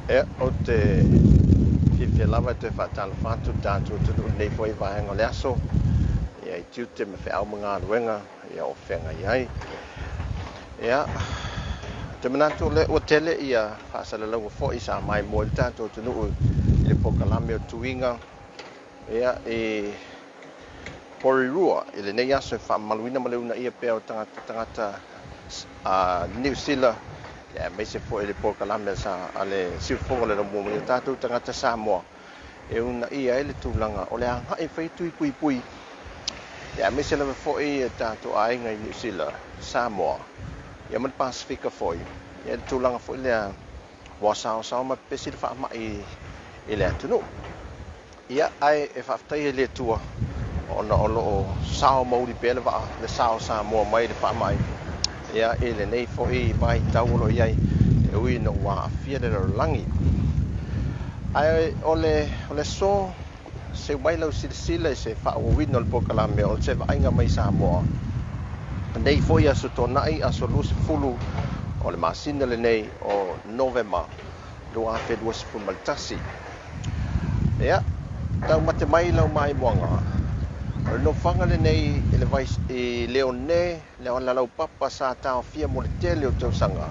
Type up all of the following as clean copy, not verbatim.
Ia, ou te fiafia lava e toe faatalofa atu i le tatou atunuu i lenei foi vaega o le aso, ia, i tiute ma feau ma galuega ia o feagai ai. Ia, ou te manatu o lea ua tele ia faasalalauga foi sa maimoa ai le tatou atunuu i le polokalame o tuiga ia i Porirua i lenei aso e faamamaluina ma le uunaia pea o tagata tagata Niu Sila, aemaise foi le polokalame a le Siufofoga o le Laumua mai o tatou tagata Samoa e uunaia ai le tulaga o le agai e fai tui puipui, aemaise lava foi tatou aiga i Niu Sila, Samoa ia ma le Pasefika foi, ia le tulaga foi lea ua saosao ma pepesi le faamai i le atunuu. Ia, ae e faafetai i le Atua ona o lo o sao ma uli pea le vaa, le sao o Samoa mai le faamai, ia, i lenei foi vaitau o lo o i ai, e ui ina ua aafia le lalolagi. Ae o le, o le aso, seu mai lau silasila i se faaauauina o le polokalame o se vaaiga mai Samoa. Nei foi aso Toonai, aso 20 o le masina lenei o Novema 2021. Ia, taumate mai lau maimoaga. O le nofoaga lenei i le vai i Leone, le ala laupapa sa taofia mo le tele o tausaga.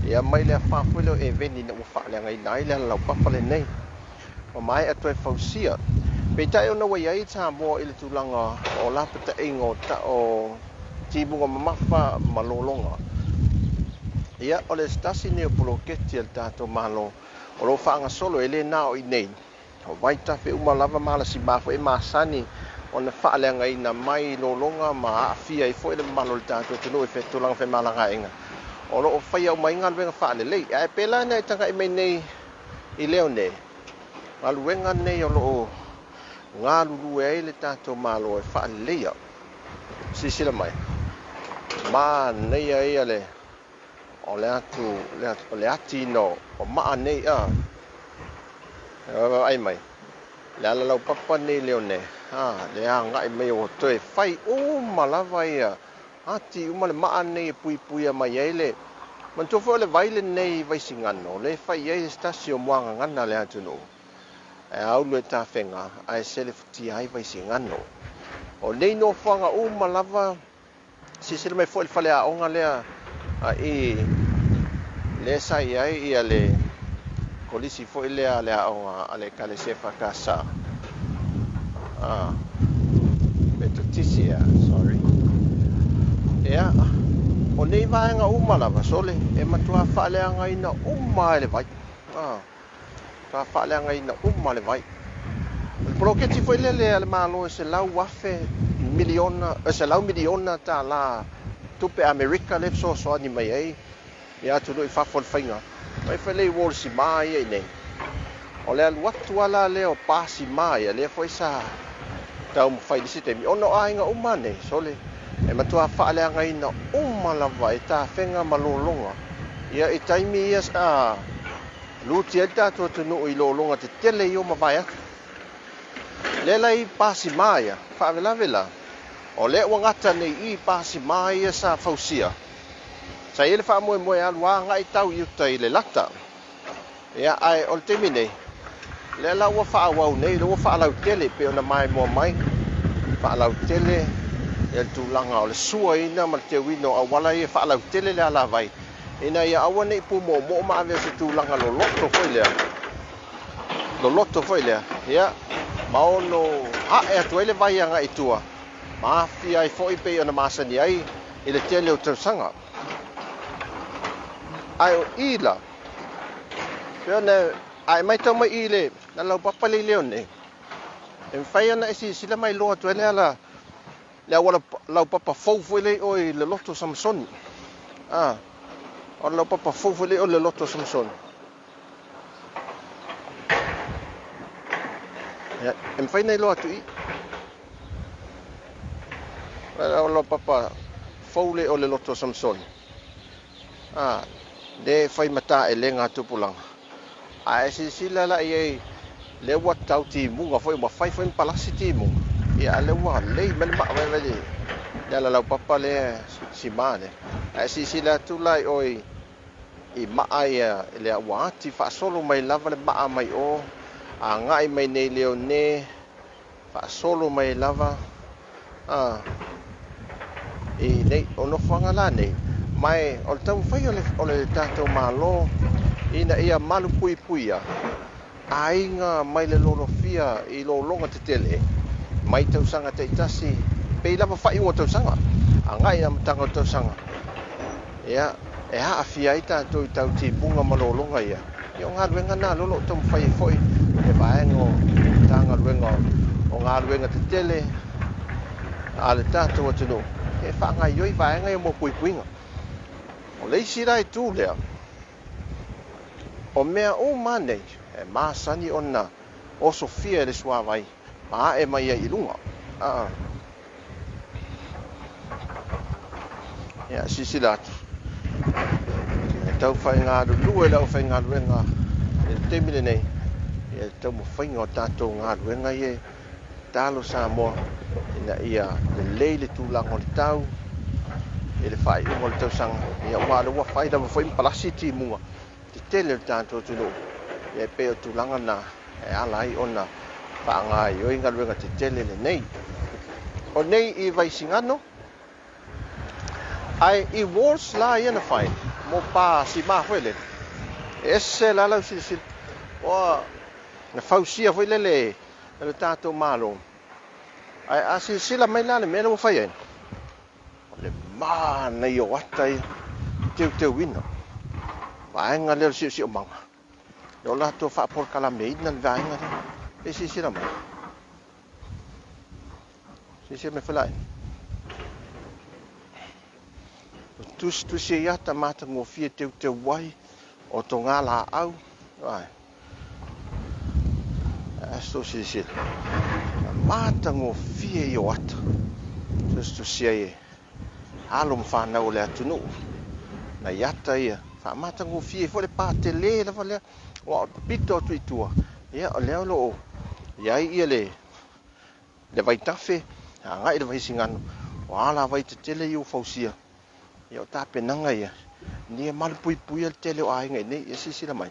Ia mai le afa foi lea o Eveni ina ua faaleagaina ai le ala laupapa lenei. Ua maea toe fausia. Peitai ona ua i ai Samoa i le tulaga o lapataiga o, ta, o timuga mamafa ma lologa. Ia, o le tasi lenei o poloketi a le tatou Malo o lo o faagasolo, e le na o i nei, o vaitafe uma lava ma alasima foi e masani ona faaleagaina mai lologa ma aafia ai foi le mamalu o le tatou atunuu i tulaga femalagaaiga. O lo o faia uma ai galuega faalelei. Ae pei la na e tagai mai nei i Leone, galuega nei o lo o galulue ai le tatou Malo e faaleleia. Silasila mai, manaia ia le o le atu o le ati no o maa nei a. Vaai mai, le ala laupapa nei Leone, a le agai mai o toe fai uma lava ia ati uma le maa nei e puipuia mai ai le manatua foi o le vai lenei Vaisigano le fai ai se tasi o muagagana le atunuu e aulu e tafega ae selefutia ai Vaisigano. O nei nofoaga uma lava, silasila mai foi le faleaoga lea a i lea sa i ai ia le kolisi foi lea le aoga a le Ekalesia EFKS. Ah, Metotisi ea, sorry. Ia, o nei vaega uma lava, sole, e matua faaleagaina uma e le vai. Ah, matua faaleagaina uma le vai. O le poloketi foi lele a le Malo e 100,000 miliona, e 100 miliona tālā tupe Amerika le fesoasoani mai ai ia atunuu i fafo le faiga. Mai foi le i uo le simā ia i nei. O le alu atu ala lea o pasimā ia, lea foi sa taumafai i le isi taimi. Ona o aiga uma nei, sole, e matua faaleagaina uma lava e tafega ma lologa. Ia i taimi ia sa luti ai le tatou atunuu i lologa tetele i o mavae atu. Lea la i pasimā ia, faalavelave la, o lea ua gata nei i pasimā ia sa fausia. Sa i ai le faamoemoe e alu agai tau i uta i le lata. Ia, ae o le taimi nei, lea la ua faaauau nei, lea ua faalautele pei ona maimoa mai, faalautele ia le tulaga o le suaina ma le teuina o auala ia faalautele le alavai, ina ia aua ne i pumoomoo ma ave se tulaga loloto foi lea. Loloto foi lea, ia, ma ono ae atu ai le vai agai i tua, ma aafia ai foi pei ona masani ai i le tele o tausaga. Ae o i la, pei ona a e matau mai i le laupapa le i Leone, e mafai ona e silasila mai loa atu ai le ala le auala laupapa fou foi lea i o i le Loto Samasoni. Ah, o le laupapa fou foi lea i o i le Loto Samasoni. Ia, e mafai ona iloa atu i i. O le laupapa fou lea i o i le Loto Samasoni. Ah, lea e fai ma taelega a tupulaga. Ae silasila la i ai, lea ua tau timuga foi, ua fai foi ma palasi timuga. Ia, a lea ua lei mai le maa vai vai le ala laupapa lea simā lea. Ae silasila atu la i o i i maa ia lea ua ati faasolo mai lava le maa mai o agai mai nei Leone faasolo mai lava i nei o nofoaga la nei ma o le taumafai o le tatou Malo ina ia malupuipuia aiga mai le lolofia i lologa tetele mai tausaga taitasi pei lava faaiuga o tausaga agai i amataga o le tausaga ia e aafia ai tatou i tau timuga ma lologa ia. Ia o galuega na lea o lo o taumafai ai foi le vaega o Matagaluega o Galuega Tetele a le tatou atunuu e faagaoioi vaega ia mo puipuiga. O le isi la itu lea, o mea uma nei e masani ona osofia e le suavai ma ae mai ai i luga. Ia, silasila atu, e taufai galulue le aufaigaluega i le taimi lenei i le taumafaiga o tatou galuega ia e tatalo Samoa ina ia lelei le tulaga o le tau i le faaiuga o le tausaga. Ia, aua o lea ua fai lava foi ma palasi timuga tetele o le tatou atunuu. Ia, e pei o tulaga na e ala ai ona faagaoioi galuega tetele lenei. O nei i Vaisigano, ae i walls la ia na fai mo pa sima foi lele, e ese la lau silasila, ua na fausia foi lele e le tatou Malo. Ae a silasila mai la le mea lea ua fai ai, o le manaia o ata ia teuteuina vaega lea o le siosiomaga, lea o latou faapolokalameina le vaega lea. E silasila mai, silasila mai foi la, o tusitusi ai ata matagofie teuteu ai o toga laau. Ai aso silasila, matagofie i o ata tusitusi ai e alo ma fanau o le atunuu nai ata ia faamatagofie foi le patele lava lea ua pito atu i tua. Ia, o lea o lo o i ai ia le vaitafe agai le Vaisigano, o alavai tetele ia ua fausia. Ia, o tapenaga ia ina ia malupuipuia le tele o aiga i nei. Ia silasila mai.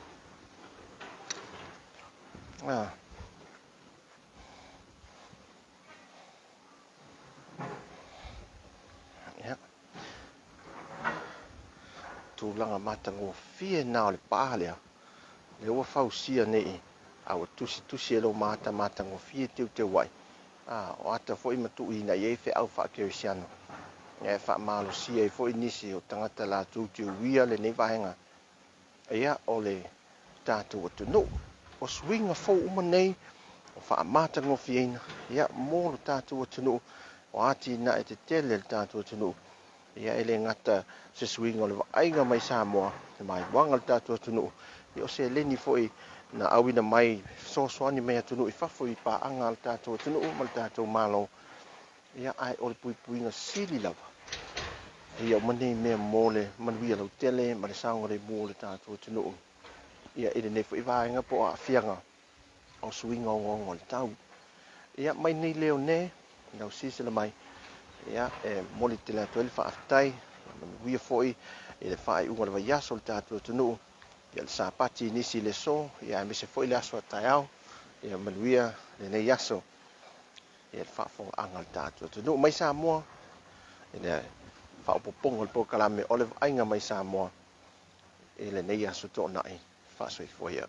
Ia, tulaga matagofie na o le pa lea lea ua fausia nei, a ua tusitusi e lo mata matagofie teuteu ai. O ata foi ma tuuina i ai feau faakerisiano e faamalosia ai foi nisi o tagata latou te uia lenei vaega. Ia, o le tatou atunuu, o suiga fou uma nei o faamatagofieina ia mo le tatou atunuu, o atinae tetele le tatou atunuu. Ia, e le gata se suiga o le vaaiga mai Samoa, le maiuaga o le tatou atunuu, ia o seleni foi na auina mai fesoasoani mai atunuu i fafo i paaga a le tatou atunuu ma le tatou Malo. Ia, ae o le puipuiga sili lava ia uma nei mea mo le manuia lautele ma le saogalemu o le tatou atunuu. Ia, i lenei foi vaega po o aafiaga o suiga ogaoga o le tau. Ia, mai nei Leone lau silasila mai, ia, e momoli tele atu ai le faafetai. Ia manuia foi i le faaiuga o le vaiaso o le tatou atunuu. Ia, le Sapati nisi le aso, ia aemaise foi le aso a taeao. Ia manuia lenei aso ia le faafofogaaga a le tatou atunuu mai Samoa i le faaopoopoga o le polokalame o le vaaiga mai Samoa i lenei aso Toonai. Faasoifua ia.